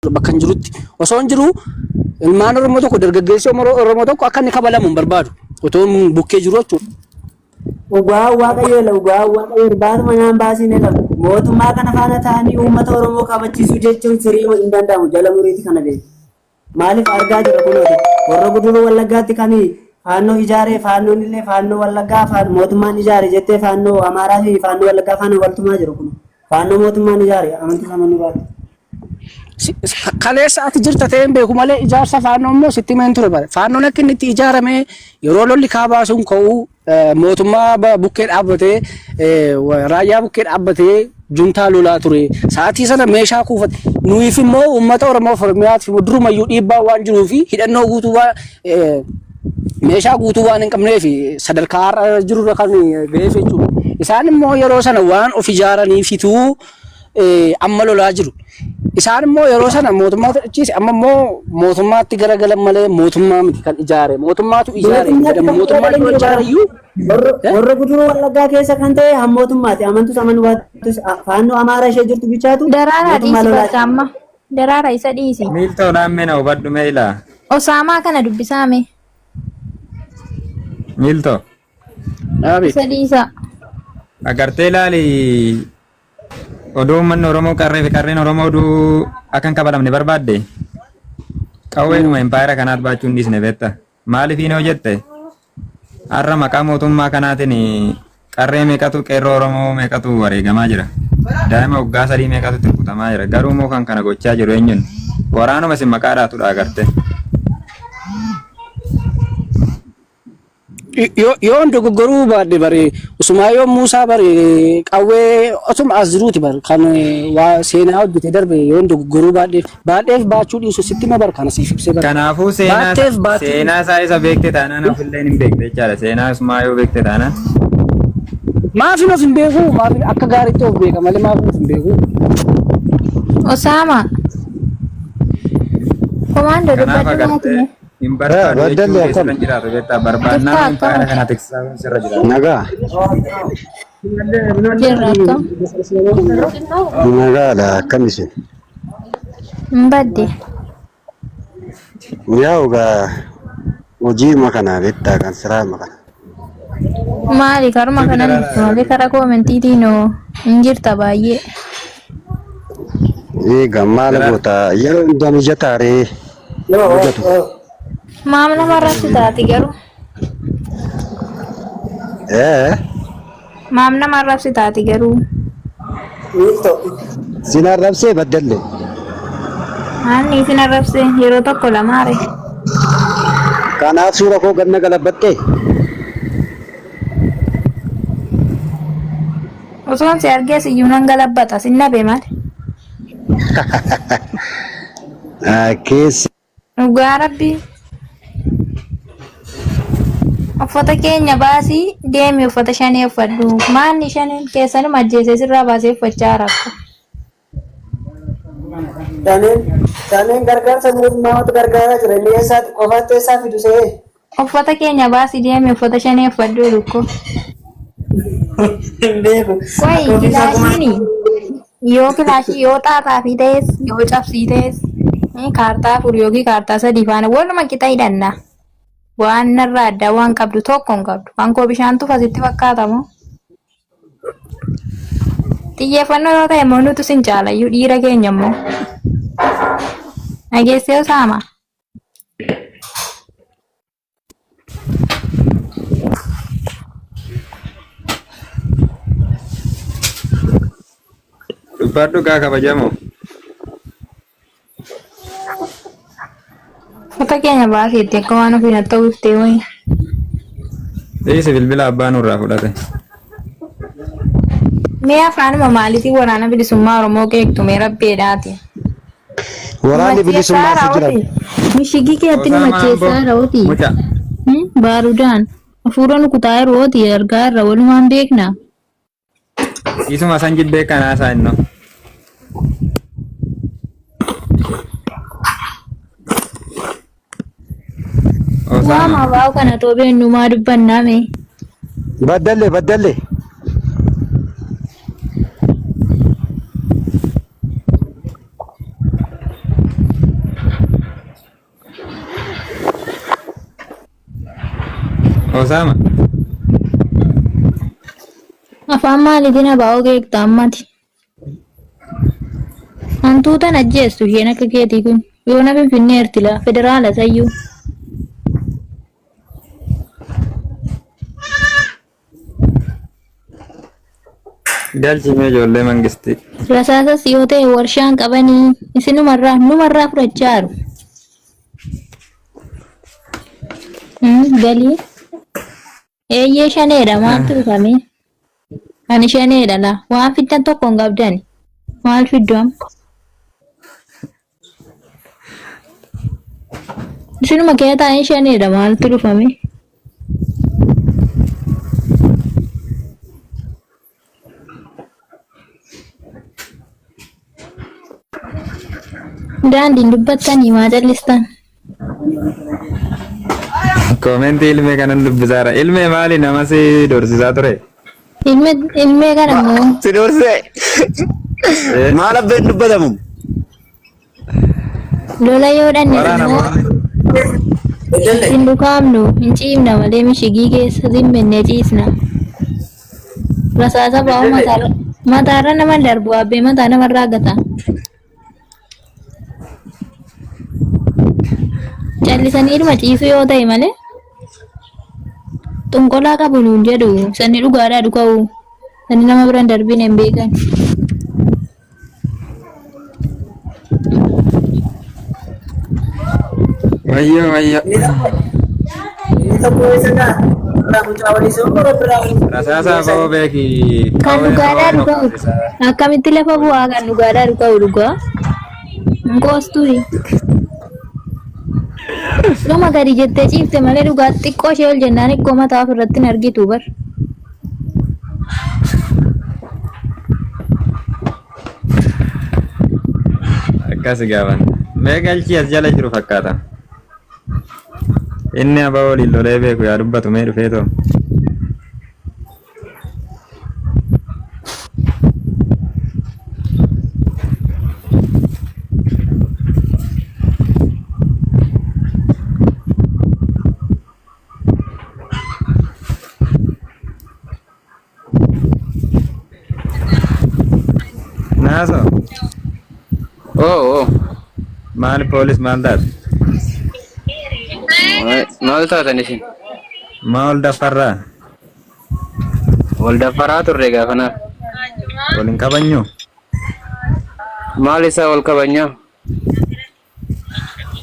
Bakka hin jirutti osoo hin jiru ilmaan Oromoo tokko dargaggeessi Oromoo tokko akka inni kabalamu hin barbaadu. Otoo hin bukkee jiru jechuudha. Dhugaa Waaqayyo la dhugaa Waaqayyo irbaatuma naan baasiin ela mootummaa kana faana ta'anii uummata Oromoo kabachiisuu jechuun firii hin danda'amu jala muriiti kana beeku. Maaliif argaa jira kunooti warra guduruu Wallaggaatti kan faannoo ijaaree faannoon illee faannoo Wallaggaa mootummaan ijaare jettee faannoo Amaaraa fi faannoo Wallaggaa faana waltumaa jiru kun faannoo mootummaan ijaare amantii samanuu baate. Kaleessa ati jirta ta'ee hin beeku malee ijaarsa faannoo immoo sitti himeen ture bare. Faannoon akka inni itti ijaarame yeroo lolli kaabaa sun ka'u mootummaa bukkee dhaabbatee raayyaa bukkee dhaabbatee juntaa lolaa ture. Sa'aatii sana meeshaa kuufate. Nuyiif immoo uummata Oromoo fi Oromiyaatiif immoo durumayyuu dhiibbaa waan jiruu fi hidhannoo guutuu waan meeshaa guutuu waan hin qabneef sadarkaa har'a jirurra kan ga'eef jechuudha. Isaan immoo yeroo sana waan of ijaaraniifituu amma lolaa jiru. Isaan immoo yeroo sana mootummaatu achiise amma immoo mootummaatti garagalan malee mootummaa miti kan ijaare. Mootummaatu ijaare hin jedhamu. Mootummaan yoo ijaare iyyuu Warra guduruu Wallaggaa keessa kan ta'e han mootummaati. Amantus amanuu baattus faannoo Amaaraa ishee jirtu bichaatu Daraaraa mootummaa dhiisi lolaa bakka amma. Daraaraa isa dhiisi. Miiltoo naan na hubadhu mee ilaa. Osaamaa kana dubbisaa mee. Miiltoo. Dhaabe. Isa dhiisaa. Agartee ilaali oduu uummanni Oromoo qarree fi qarreen Oromoo oduu akka hin kabalamne barbaadde qawweedhuma impaayera kanaat baachuu hin dhiisne beekta. Maaliif hin hojjette? Har'a maqaa mootummaa kanaatiin qarree meeqatu qeerroo Oromoo meeqatu wareegamaa jira. Daa'ima waggaa 3 meeqatu itti rukutamaa jira. Garuu immoo kan kana gochaa jiru eenyuun? Waraanuma isin maqaa dhaatudha agartee. Yoon dogoggoruu baadhe bare Usumaayyoo Muusaa bare qawwee osuma as jiruuti bare kan waa seenaa hojjete darbe yoon dogoggoruu baadheef baadheef baachuu dhiisu sitti ma bar kana siif ibsee bare. Kanaafuu seenaa Baatteef baachuu seenaa isaa isa beekte taanaan ofillee hin beekte jechaadha. Seenaa Usmaayoo beekte taanaan. Maafin of hin beeku maafin akka gaariitti of beeka malee maafin of hin beeku. Osaama. Komaandoo Kanaaf dubbadhu agartee maati. hin barbaadu jechuun Baddalli keessirra akkam? hin jiraatu beektaa barbaannaan Jirtaa impaayera akkam? kana tiksaa sirra jiraata. Nagaa. Jirra akkam? Nagaadha akkam isin? Hin badde. Yaa'u gaa hojiima kana beektaa kan siraama kana. Maali karuma Dubbi kanan daraara jirtu malee karaa koomentiitiin hoo hin jirta baay'ee. Egaa maal Daraara. goota yeroo hundaa mijataa ree mijatu. Maam nama irratti taati garuu. Ee Maam nama arrabsi taati garuu. Miiltoo. sin arrabsee baddalle. Aanni isin arrabse yeroo tokko lamaare. Kanaaf suura koo ganna galabbattee. Osoon si argees iyyuu nan galabbata sin dhabe maal. Keessa. Dhugaa rabbii. Uffata keenya baasii deemi uffata shanee uffadhu. Maanni shaneen keessanuma ajjeesee sirraa baasee uffachaa rakko. Shaneen shaneen gargaarsa mootummaatu gargaaraa jira. Inni eessaatti qofaatti eessaa fidu se'ee? Uffata keenya baasii deemi uffata shanee uffadhu jedhu Hin beeku. Qoyi Akka ofiisaa kumaa. kilaashiin yoo kilaashii yoo xaaxaa fi ta'es yoo cabsii ta'es kaartaa 4 yookiin kaartaa 3 faana waluma qixa hidhanna. Waan narraa addaa waan qabdu tokko hin qabdu. Kan koo bishaan tufa sitti fakkaata moo? Xiyyeeffannoo yoo ta'e immoo nutu sin caalayyuu dhiira keenya immoo. Dhageessee Osaama. Dubbadhu gaa kabajamoo. Uffata keenya baaseetti akka waan ofiin hatta uwwiftee wayii. Dhiisi bilbila abbaa nurraa fudhate. Mee afaanuma maaliitiin waraana bilisummaa Oromoo qeeqxu mee rabbeedhaati. Waraanni bilisummaa si jira. Mishigii keetti nu Osaamaa macheessaa Amboo. raawwati. Mucaa. Baarudaan hafuura nu kutaa yeroo argaa irra walumaan beekna. Isuma san jibbee kanaa isaa innoo. Osaama. Waama baa'u kana too beennu maa dubbannaa mee. Baddalle baddalle. Osaama. Afaan maaliitiin abaa'oo geekta ammati? Hantuutan ajjeestu isheen akka keetii kun. Yoona Finfinneerti laa federaala sayyuu. Galchi mee ijoollee mangistii. Rasaasas yoo ta'e warshaan qabanii isinumarraa numarraa fudhachaa jiru. Galii. Eeyyee shaneedha maaltu dhufame? Ani shaneedha laa waan fiddan tokko hin qabdani. Maal fiddu amma? Isinuma kee taa'een shaneedha maaltu dhufame? Daandiin dubbattanii maa callistan? Koomentii ilmee kanan dubbisaara. Ilmee maali nama si dorsisaa ture? Ilmee kana immoo Si doorsise. Eh, Maal abbeen dubbatamu? lola yoo dhanne Waraana immoo moo? hin dhukaamnu hin ciimna malee mishigii keessa zimmennee ciisna. Rasaasa ba'u mataarra nama darbu abbee mataa namarraa gata. Callisanii dhuma ciisuu yoo ta'e malee xunqolaa qabu nuun jedhu sanni dhugaadhaa dhuka'u sanni nama bira hin darbine hin beekan. Wayyoo wayyoo. Inni tokko eessa ga'a? Irraa mucaa walii sun bara biraa waliin. Rasaasa ba'uu beeki. Kan Qawwee dhugaadhaa qawwee dhuka'u noqaasisaa. akkamitti lafa bu'aa kan dhugaadhaa dhuka'u dhugaa hin qoosturi. Dhuma gadi jettee ciifte malee dhugaa xiqqoo ishee ol jennaan xiqqoo mataa ofirratti hin argitu bar. Akkas gaafan. Mee galchii as jala jiru fakkaata. Inni abaa waliin lolee beeku yaa dubbatu mee dhufee too. Naaso Oh, oh. maal poolis maal taate? Maal taatan isin? Maa ol daffarraa? Wal daffaraa turre gaafanaaf. Wal hin kabanyuu? Maal isaa wal kabajnaa?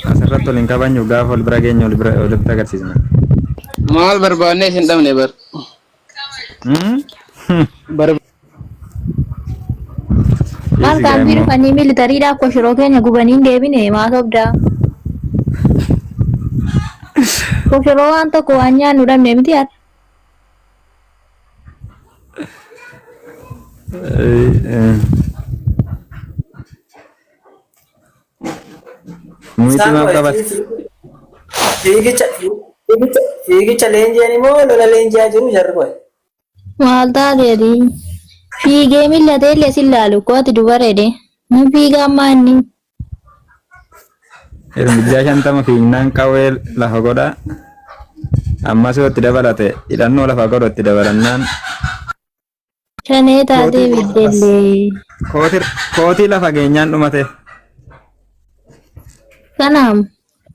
Asirratti wal hin kabanyu gaafa wal bira geenye wal bira walitti agarsiisna. Maal barbaannee isin dhabne bar. Hmm? Bar Maal Dhiisi gaa kaampii immoo. dhufanii militariidhaaf koshoroo keenya gubanii hin deebine maa sobdaa? Koshoroo waan tokko waan nyaannu dhabne miti har'a. Muyti Isaan maaf qabate? Fiigicha fiigicha fiigicha leenji'an immoo lola leenji'aa jiru jarri qoy. Maal taateeti? Fiigee millatee illee sin laalu koo ati dubareedhe. Ni fiigaa ammaa inni. Irmijjaa 50 fiignaan qawwee lafa godha. Ammas yoo itti dabalate hidhannoo lafa godhu itti dabalannaan Shanee taatee kootii biddeellee. kootii kootii lafa geenyaan dhumate. Kanaaf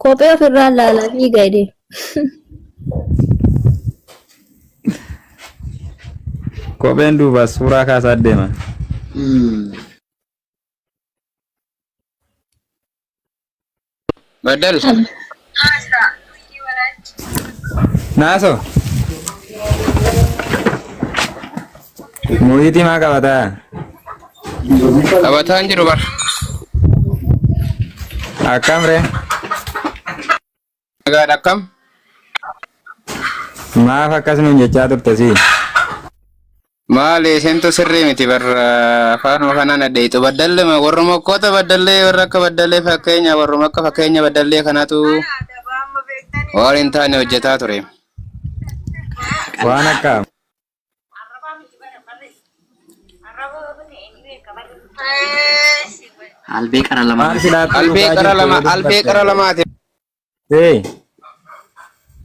kophee ofirraa laalaa fiigaa jedhe. Kopheen duuba suuraa kaasaa deema. Baddal. Naaso. Muyitii maa qabataa? Qabataan jiru bar. Akkam ree? Nagaadha akkam? Maaf akkas nuun jechaa turte sii? Maali isintu sirrii miti bar afaanuma kanaan addeeytu. Baddallee warruma okkoota baddallee warra akka baddallee fakkeenya warruma akka fakkeenya baddallee kanatu waan hin taane hojjetaa ture. Waan akka Albee qara lama. maal silaatti Albee dhugaa qara jirtu lama yoo albee dubbatte. qara lamaati. Ee.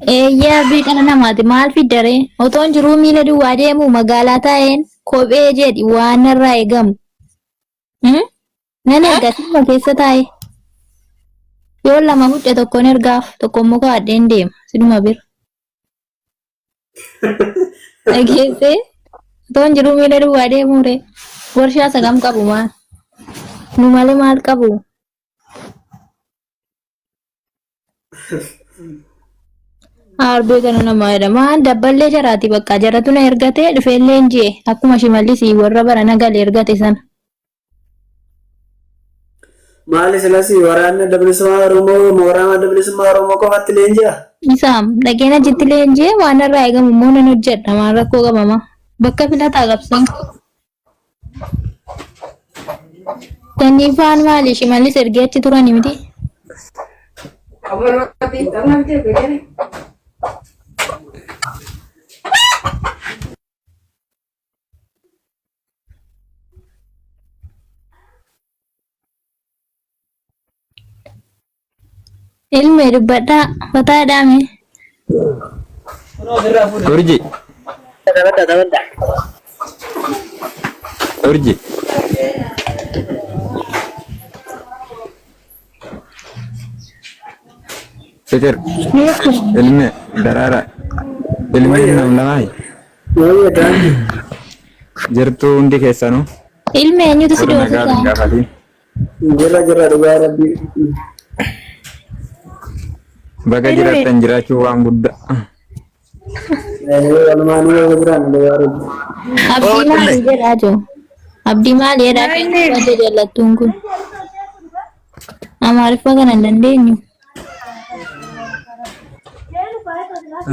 Eeyyee abdii dhala namaati maal fiddaree otoon jiruu miila duwwaa deemu magaalaa taa'een kophee jedhi waan narraa eegamu. Hmm? Nan erga silma keessa taa'e. Yoo lama fudhe tokkoon ergaaf tokko immoo kaa'adheen deema siduma bira. Dhageessee otoon jiruu miila duwwaa deemuu ree warshaa sagam qabu maal nu malee maal qabu. Arbee kana namaa jedha. Maan dabballee jaraati bakka jaratu na ergate dhufeellee hin ji'e akkuma shimallis warra barana gale ergate sana. Maali silas waraanni adda bilisummaa Oromoo mooraa adda bilisummaa Oromoo qofatti leenji'a? Isaam dhaqeen achitti leenji'e waan irraa eegamu immoo nan hojjedha maal rakkoo qabama. Bakka filataa qabsan. Sanyii faan maali shimallis ergee achi turani miti. Ilmee dubbadhaa fataa dhaame. Urji. Taphadha taphadha. Urji. Fikir. Ilme. Daraara. Ilmeen nam lamaayi. Wayya daandii. Jirtuu hundi keessanuu. Ilmi eenyutu si Warra nagaa doorsisa? hin gaafatiin. Jirra jirra dhugaa rabbii. Baga Ilmi jiraattan jiraachuu waan guddaa. Walumaanuu baga jiraan dhugaa rabbii. Abdii maali jedhaa jiru? Abdii maali jedhaa Maali? keessa jallattuun kun? Amaariffa kana hin dandeenyu.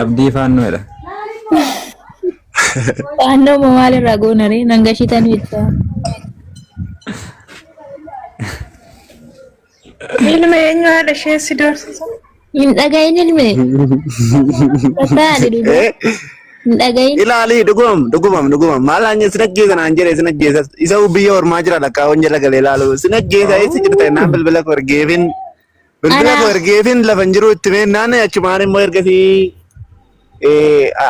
Abdii faannoodha. Faannoo moo maalirraa goonaree nan gashitan jechaa. Ilma eenyu haadha ishee si doorsisa? Hin dhagahin ilme. Tattaani dhugaa. Eh, Hin dhagahin. Ilaali dhugumam dhugumam dhugumam maal anya sin ajjeesa naan jedhe sin ajjeesa isa biyya ormaa jira lakkaa'oon jala galee ilaalu sin ajjeesa eessa jirta naan bilbila koo ergeefin bilbila Ana koo ergeefin lafa hin jiru itti mee naan achumaan immoo ergasii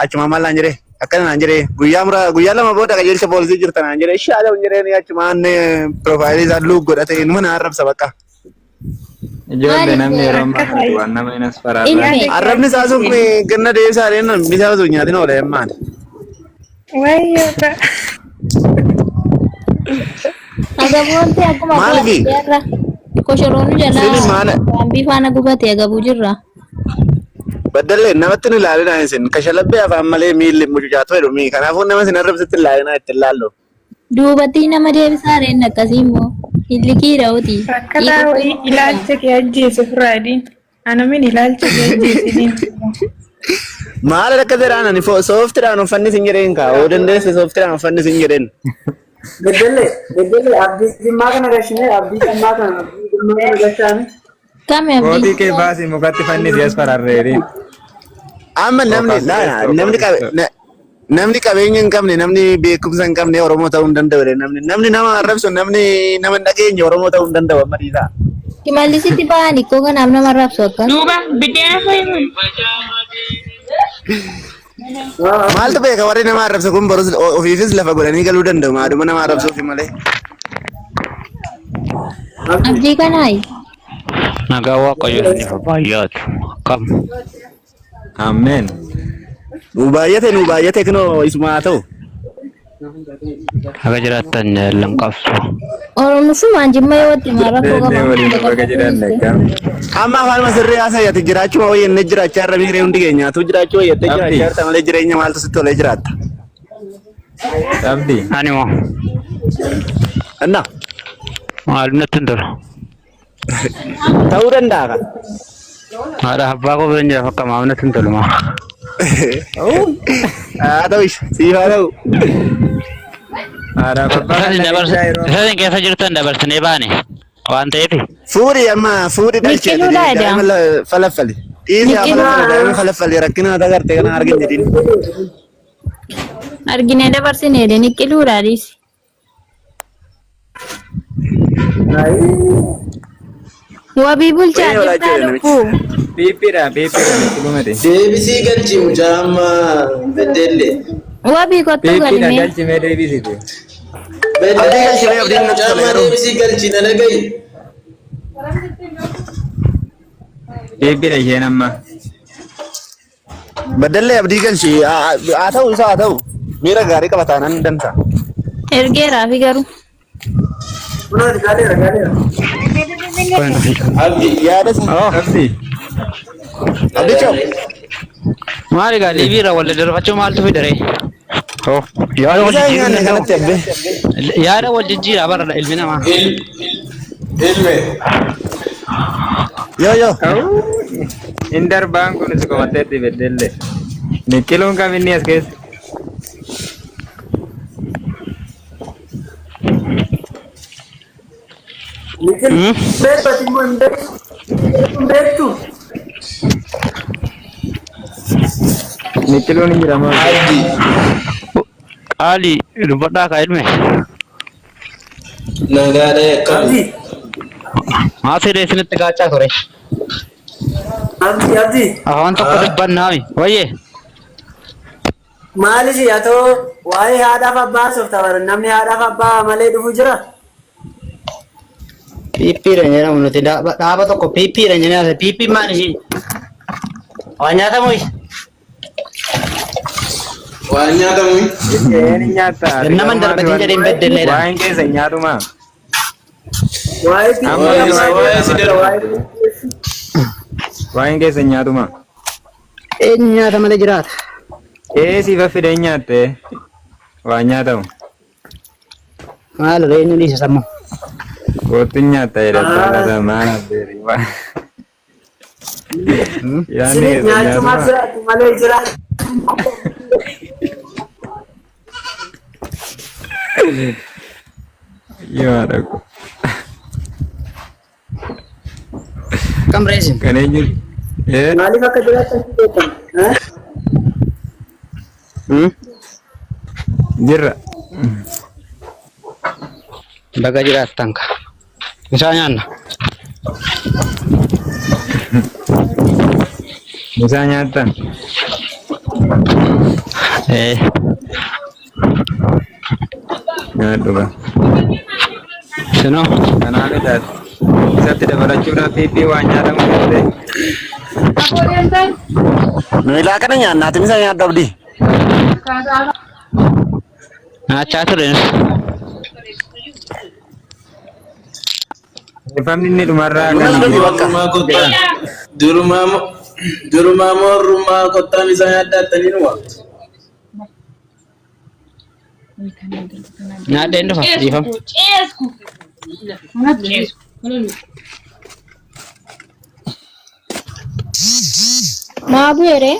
achumaan maal naan jedhe akkana naan jedhe guyyaa mura guyyaa lama booda qajeelcha poolisii jirta naan jedhe ishaa ta'u hin jedheen achumaan piroofaayilii isaa luug godhate inuma na arrabsa bakka. Ijoollee maali namni yeroo ammaa Akka kanatti waan nama hin asfaraarraa. ilme yaada kee Arrabni isaa sun ajjeese. ganna deebisaa deemnan bisaa osoo hin nyaatin oola yemmaan. Wayyoo ta'a. Agaboonti akkuma Maalifi? jarra koshoroonu Sini jalaa maala baambii faana gubate agabuu jirra. baddallee namatti hin ilaalinaa isin kashalabbee afaan malee miilli mucucaatu jedhu mii kanaafuu nama isin arrabsitti hin ilaalinaa itti ilaallu. Duubatti nama deebisaa reen akkasii immoo hin liqiidha oti. Rakkataa wayii ilaalcha kee ajjeese Firaadiin. Anamin ilaalcha kee ajjeese deemsisa. Maal akka jedhaan ani sooftiidhaan uffanni sin jedheen kaa oo dandeesse sooftiidhaan uffanni sin jedheen. Beddellee beddellee abdii jimmaa kana gashinee abdii jimmaa kana abdii jimmaa kana gashaame. Kami abdii Kootii kee baasii mukatti fannisi as fararreeri. Amma namni Yookaas laa teessoo namni qabe qorqortoo. namni qabeenya hin qabne namni beekumsa hin qabne Oromoo ta'uu hin danda'u jedhe namni namni nama arrabsu namni nama hin dhageenye Oromoo ta'uu hin danda'u amma dhiisaa. Shimallisitti ba'an ikkoo kanaaf nama arrabsu akkas. Duuba biddeena fayyadamu. Maaltu beeka warri nama arrabsu kun borus ofiifis lafa godhanii galuu danda'u maaduma nama arrabsuufi malee. Abdii kanaayi. Nagaa Waaqayyo isiniif haa baay'atu. Akkam. Ameen. Nu baay'ate nu baay'ate kunoo isuma haa ta'u. Akka jiraattan jaallan qabsu. Oromofumaan jimma yoo itti maal rakkoo Deemnee qaba. waliin baga jedhan akkam. Amma afaan sirrii haasa'e jiraachuma wayyannee jiraachaa irra miiree hundi keenyaatu jiraachuu wayyattee Abdi. jiraachaa jirta malee jireenya maaltu sitti tolee jiraatta. Abdi. Ani moo Anna maalum natti hin tolu. ta'uu danda'a kan. Haadha abbaa koo bira hin jira fakka maaf natti hin tolu maa. Haa ta'u ishee siif haa ta'u. Haadhaaf abbaa Isa kan isin dhageessaa yeroo isa isin keessa jirtan dabarsinee baane waan ta'eef Fuudhi amma fuudhi dhalchi ati Miqqiluu daa'ima daa'ima. falaffali. Dhiisi haa Miqqiluu. falaffali daa'ima falaffali rakkina haa agarte kana argin jedhin. Arginee dabarsinee de niqqiluudha dhiisi. Wabii bulchaa Wayii walaa jirtaa jedhe namichi. lubbuu. Piippiidha piippiidha niqiluu miti. Deebisii galchi mucaa amma beddellee. Wabii kottuu Piippiidha galimee. galchi mee deebisite. Abdii galchi mee abdiin natti Mucaa tole amma garuu. deebisii galchi na dhaga'i. Piippiidha isheen amma. Baddallee abdii galchi haa ta'u isaa haa ta'u miira gaarii qaba taanaan dansa. Ergeeraa fi garuu. Kunooti gaaleera gaaleera. Abdi. Yaada isaa. Abdi. Abdichoo. Maali gaa liivii irraa wal daddarbachuu maaltu fida ree? Yaada wal Isaa hin jijjiiruu nyaanne danda'u. kanatti abbee. Yaada wal jijjiiraa bara ilmi namaa. Ilme. Yoo yoo. Hin darbaan kun si qomatteetti beddellee. Niqiluun kam inni as keessa? Niqil beektu immoo hin beektu. Hin beektu. Niqiluun hin jira maal? Abdi. Qaali dubbadhaa kaa ilme. Nagaadha akkami. Abdi Maal fedhe isinitti gaachaa ture. abdi abdi. Afaan tokko dubbannaami. Wayyee. Maalis yaa ta'u waa'ee haadhaaf abbaa haasofta bara namni haadhaaf abbaa malee dhufu jira. Piippiidha jedhamu nuti dhaaba tokko piippiidha jennee haasa'e. Piippiin maal ishii? Waan nyaatamu ishii? Waan nyaatamu. Isheen hin nyaatta. Nama hin darbatin jedhee hin beddelleedha. Waa'een keessa hin nyaatumaa. Waa'ee Amma piipii nama Waa'ee si darba. Waa'een keessa hin nyaatumaa. Eenyu nyaata malee jiraata? Ee siif fide hin nyaatte. Waan nyaatamu. Maal ree eenyu dhiisa sammuu? Kootu hin nyaatta jedha. Tola maal abbeeri. Yaadni Sinis keessa hin nyaachumaaf nyaatumaa. jiraatu malee jiraatu. Yoo haadha koo. Kam reesin? Kan eenyu? Ee Maaliif akka jiraatan hin beekamu? Eh? jirra. Baga jiraattan ka. Isaa nyaanna. Isaa nyaattan. Ee. Nyaadhu gaa. Sinoo. Kanaaf edaa isatti dabalachuudhaaf piippii waan nyaatamu jettee. Nuyi laaqana nyaanna ati misa nyaadhu abdii. Nyaachaa ture. Ifamni inni dhumarraa kan Dhugi bakka. Durumaa kottaa. Durumaa durumaa morrumaa kottaan isaa nyaaddaa numa. Nyaadheen dhufa dhiifama. Maa bu'eeree?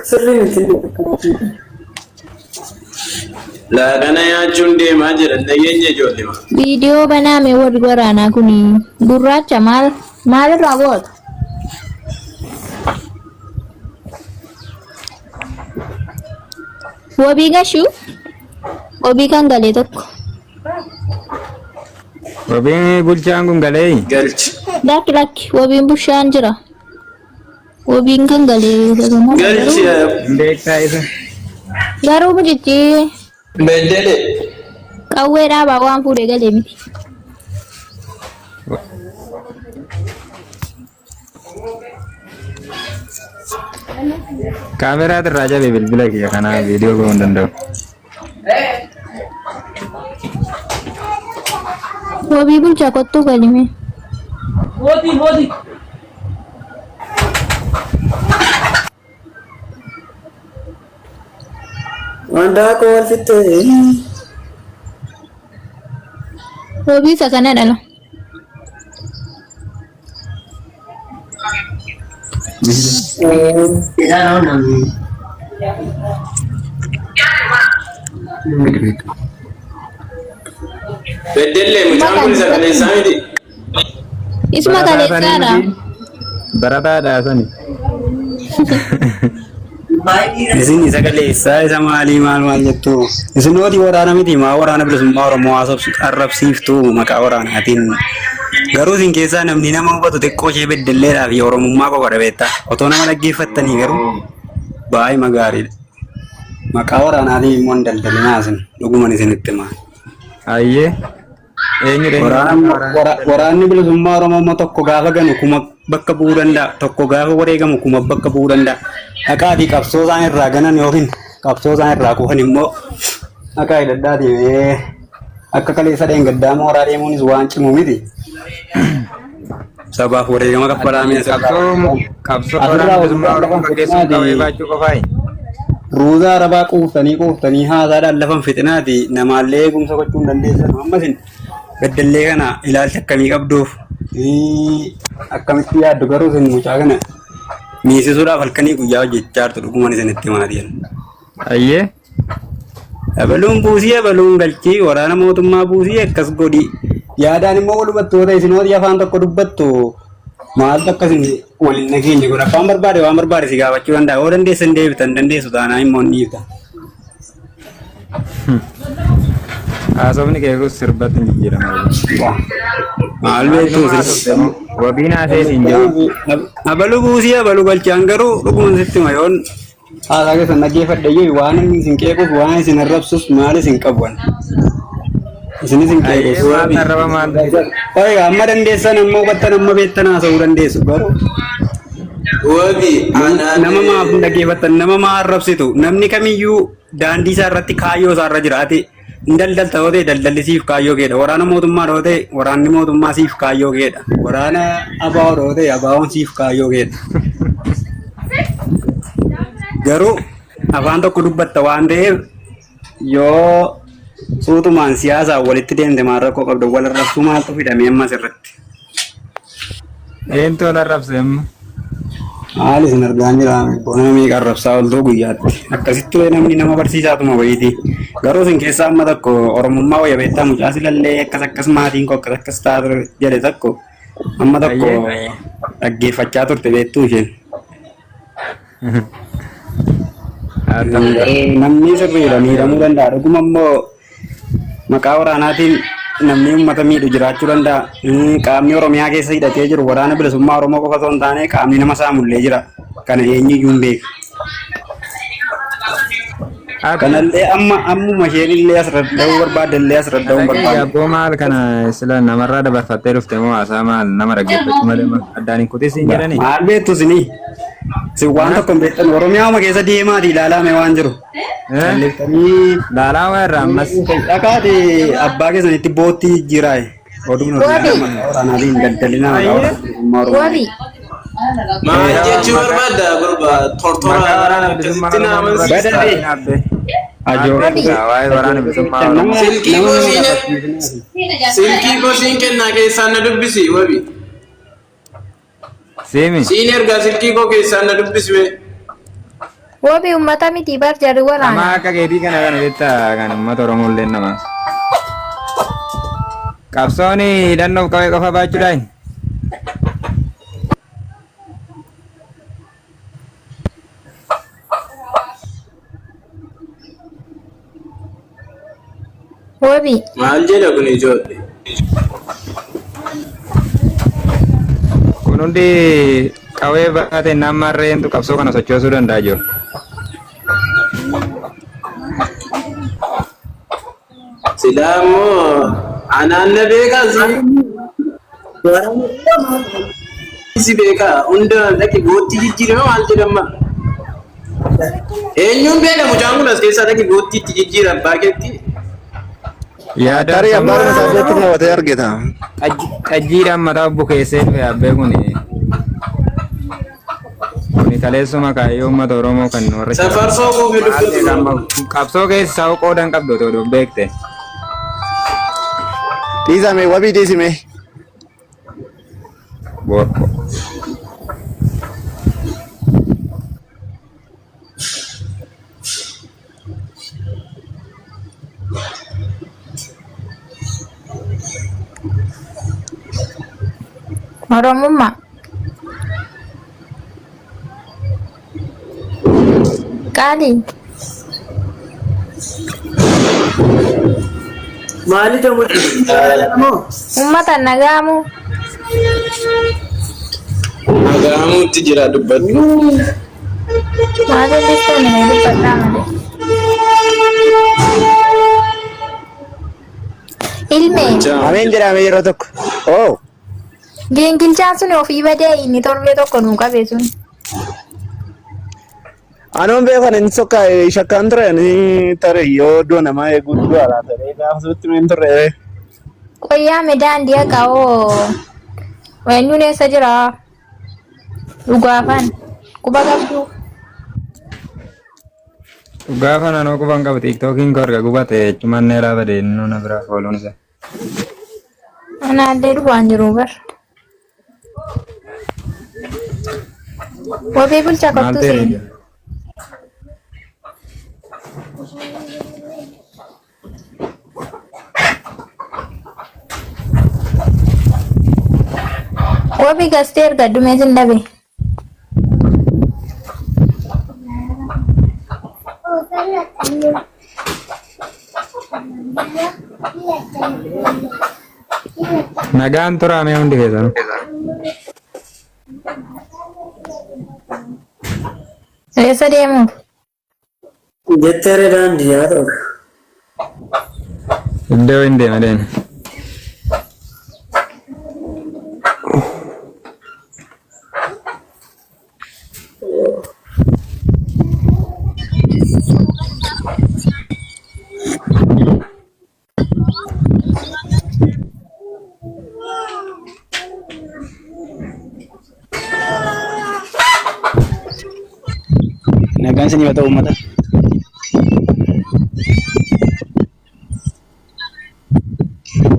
Sirrii miti. Laaqana nyaachuun deemaa jedhan dhageenya ijoollee. Viidiyoo banaame warri waraanaa kun gurraacha maal maalirraa goota? Wabii gashuu wabii kan galee tokko. Wabiin bulchaan kun galee Galchi. Lakki lakki wabiin bushaan jira. Wabiin kan galee Galchi. hin beektaa isa. garuu mucichi Beddele. qawwee dhaabaa waan fuudhee galee miti. Kaameraa irraa jabe bilbila kiyya kanaaf viidiyoo go'uu hin danda'u. Wabii bulchaa kottuu galime. Wanta koo wal fixxee. Wabii isa kana dhala. Beddelle mucaan kun isa kaleessaa miti. Isuma Barataa sanii kaleessaadha. miti. Barataadha sani. Isin isa kaleessaa isa maalii maal maal jettu? Isin hooti waraana miti maa waraana bilisummaa Oromoo arrabsiiftu maqaa waraanaatiin. Garuu isin keessaa namni nama hubatu xiqqoo ishee beddelleedhaa fi Oromummaa qofa dha beektaa. Otoo nama dhaggeeffattanii garuu baay'ee gaariidha. Maqaa waraanaatiin immoo hin daldalinaa isin dhuguman isinitti himaa. Ayyee. Eenyudha inni maqaa waraana? Waraanni bilisummaa Oromoo immoo tokko gaafa ganu kuma bakka bu'uu danda'a. Tokko gaafa wareegamu kuma bakka bu'uu danda'a. Dhaqaatii qabsoo isaan irraa ganan yookiin qabsoo isaan irraa kufan immoo dhaqaa hidhadhaatii mee akka kaleessa dheengaddaa mooraa deemuunis waan cimu miti. Sabaaf wareegama kaffalaa mee asirraa. Qabsoo waraana Asirraa bilisummaa waggaa Oromoo lafan gaggeessuun qawwee fixinaati. baachuu qofaayi. Ruuza arabaa quuftanii quuftanii haasaadhaan lafan fixinaati namaallee eegumsa gochuu hin dandeessan. Amma isin gaddallee kana ilaalcha akkamii qabduuf akkamitti yaaddu garuu isin mucaa kana miisisuudhaaf halkanii guyyaa hojjechaa jirtu dhuguman isinitti maatiin. Ayyee. Abaluun buusii abaluun galchii waraana mootummaa buusii akkas godhi. Yaadaan immoo walumattu yoo ta'e isin horii afaan tokko dubbattu maaltu akka isin waliin nageenye godha. Abbaan barbaade waan barbaade si gaafachuu danda'a. Yoo dandeessan deebitan dandeessu taanaan immoo hin dhiifta. Haasofni kee kun sirbatti hin jijjiirama. Maal beektu Inuma haasofte moo? Wabiin haasee siin jiru. Abaluu buusii abaluu galchaan garuu dhuguman sitti hima yoon haasaa keessan dhaggeeffadhe iyyuu waan inni isin qeequuf waan isin arrabsus maal isin qabu ani. Isinis hin Ayyee qeequs. maal arraba maal? Oye amma dandeessan amma hubattan amma beektan haasa'uu dandeessu garuu Wabi anaan nama maaf hin dhaggeeffattan nama maa arrabsitu namni kamiyyuu daandii isaa irratti kaayyoo isaa irra jira ati hin daldalta yoo ta'e daldalli siif kaayyoo keedha waraana mootummaa yoo ta'e waraanni mootummaa siif kaayyoo keedha waraana abaa'oo yoo ta'e abaa'oon siif kaayyoo keedha garuu afaan tokko dubbatta waan ta'eef yoo suutumaan siyaasaan walitti deemte maal rakkoo qabda wal arrabsuu maaltu fidame ammas irratti. Eentu wal arrabse amma? Maal isin argaa jira bona meeqa arrabsaa ooltuu guyyaatti akkasitti namni nama barsiisaatuma wayiiti garuu isin keessaa amma tokko oromummaa wayya beektaa mucaa silallee akkas akkas maatiin koo akkas akkas ta'a ture jedhe tokko amma tokko dhaggeeffachaa turte beektuu isheen. Namni sirriidha miidhamuu danda'a dhuguma immoo maqaa waraanaatiin namni uummata miidhu jiraachuu danda'a. Qaamni Oromiyaa keessa hidhatee jiru waraana bilisummaa Oromoo qofa osoo hin taane qaamni nama saamullee jira. Kana eenyuyyuu hin beeku. Kanallee amma ammuma isheen illee as radda'uu barbaadde illee as radda'uu hin Dhagee barbaadde. abboo maal kana sila namarraa dabarfattee dhufte moo haasaa maal nama dhaggeeffachuu malee maal addaan hin kutis hin jedhani. Maal beektu isinii? Isin waan tokko hin beektan Oromiyaa keessa deemaati ilaalaa waan jiru. Calliftanii Laalaa waa irraa ammas. Dhaqaati abbaa keessanitti boottii jijjiiraaye. Oduun Wabi. Oromiyaa maqaa waraanaatiin daldalinaa maqaa waraanaa Oromoo. Wabi. Maal jechuu barbaadda gurba tortora Maqaa waraana bilisummaa akkasitti na Oromoo amansiista. Badadee. Abbe. Ajoo. Wabi. Waa'ee waraana bilisummaa Oromoo. Silkii koo siin silkii koo siin kennaa keessaan na dubbisi wabi. Siimi. Siin ergaa silkii koo keessaan na dubbisi mee. Wabi uummata miti bar jarri Nama waraana. akka keetii kana kana beektaa kan uummata Oromoo illee nama. Qabsoon hidhannoof qawwee qofa baachuudhaan. Wabi. Maal jedha kun ijoollee? Kun hundi qawwee baate nama reentu qabsoo kana sochoosuu danda'a jiru. Silaa immoo anaan na beekaa si beekaa hunda dhaqi boottii jijjiirama maal jedhama? Eenyuun beeka mucaan kun as keessaa dhaqi boottii itti jijjiira abbaa keetti. Yaada Tarii abbaan sammuu isaa beektu kaawwatee argita. xajjiidhaan mataa bukeessee dhufe abbee kuni. Kuni kaleessuma kaayyoo uummata Oromoo kan warra Safarsoo kuufi dubbatu. Qabsoo keessaa qoodan qabdu otoo beekte. Dhiisame wabii dhiisime. Borko. Oromummaa. Qaali. Maali ta'u moo? Uummata nagaamu. Nagaamuutti jira dubbadhu. Maal jettan mee dubbadhaa malee. Ilmee. Ameen jedhame yeroo tokko. Oo. Gingilchaan sun ofii badee inni torbee tokko nuu qabe sun. Anoon beekan inni sokka shakkaan ture inni tare yoo du'a namaa eeguu du'a laata gaafa sitti meen turre. Qoyyaa daandii haqa oo. Eenyuun eessa jira? Dhugaafan. Quba qabdu. Gaafa naannoo quban qabu tiiktookiin koo erga gubate jechuun neeraa badee inni na biraa fooluun isaa. Anaallee dhufaan jiru bar. Wabii bulchaa Maal kottu ta'e? seeni. Wabii gastee erga dhumee sin dhabe. Nagaan turaame hundi keessanuu. Eessa deemuuf? Jetteere daandii haa ta'u. Iddoo hin deema deema. Nagaan isin haa ta'u uummata.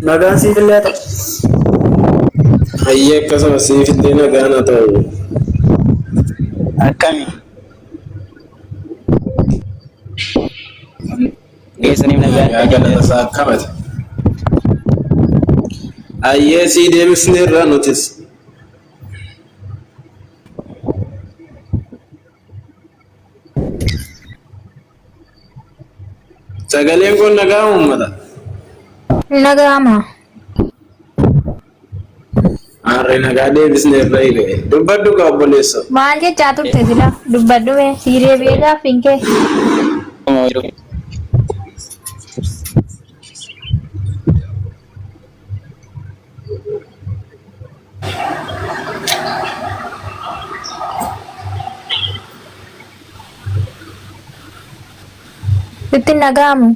Nagaan siif illee haa ta'u. Hayyee akkasuma siifillee nagaan haa ta'u. Akkami? Geessaniif nagaan. Nagaa galata isaa akkamati. Hayyee sii deebisneerra nutis. Sagaleen kun nagaa uummata. Nagaama. Harree nagaa deebisneerra eegale. Dubbadhu gaa obboleessa. Maal jechaa turte sila? Dubbadhu mee. Sii deebi'ee gaaffiin kee. Sitti hin dhaga'amu.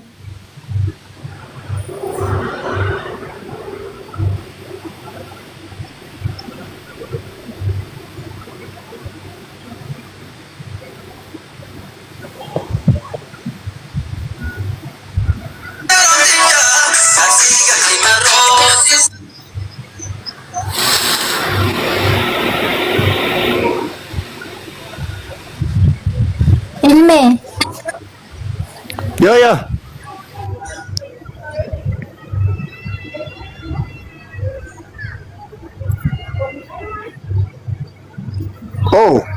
Ilmee. Yoo yoo. Oh.